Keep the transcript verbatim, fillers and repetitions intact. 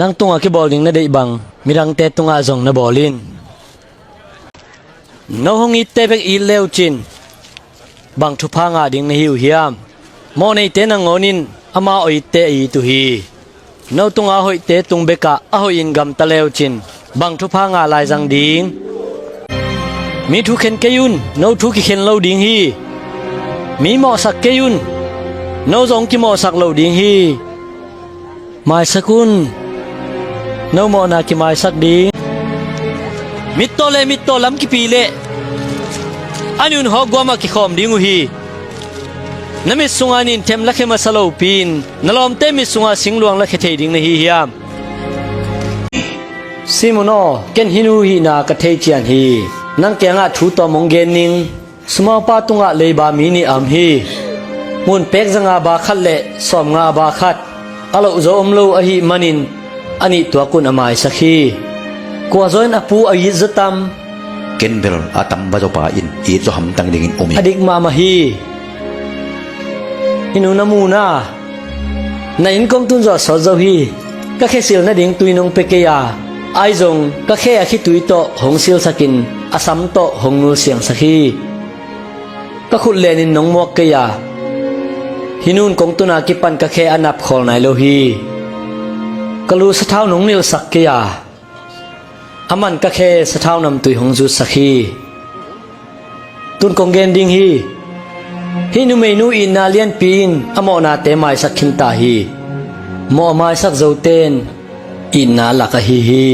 Nang tungah kibawl ding na deih bang midangte tungah zong na bawl in. No hong itte bek it le uh cin bang thupha ngah ding na hi uh hiam? Mawhneite nangawn in ama aw itte a it uh hi. No tunga hoihte tung bekah a hoih in gamta le uh cin bang thupha ngah lai zang ding? Mi thu khen kei un, no thu kikhen lo ding hi. Mi mawhsak kei un, no zong kimawhsak lo ding hi. Maisak un, no mawhna kimaisak ding. Mittaw le mittaw lam kipi leh a niun hawk guamah kikhawm ding uh hi. Na mit sunga ninthem lakhia masa lopi-in na lawmte mit sunga singluang lakhia thei ding na hi hiam? Simon aw, ken hih nu hihna ka thei cian hi. Nang kiangah thu tawm hong gen ning. Sumaupa tungah leiba mi nih a om hi. Ngun pek zanga ba khat le sawmnga ba khat a loh zo om lo ahih manin a nih tuak un a maisak hi. Kua zaw in a pu a it zaw tam? Ken bel a tam va zawpa in it zaw hamtang dingin um hi. A dik mahmah hi. Hih nu na mu na, na inn kong tun zawh a sawt zo hi. Ka khe sil nading tui nong pia kei a, ahi zong ka khe a khitui tawh hong silsakin a sam tawh hong nulsiangsak hi. Ka khut lenin nong muak kei a, hih nun kong tun a kipan ka khe a nap khawl nai lo hi. Ka lu sathau nong nilhsak kei a, a man ka khe sathau namtui hong zutsak hi. Tun kong gen ding hi. Hih numeinu itna lianpi in a mawhnate maisak khinta hi. Mawh a maisak zote in itna lak ahi hi.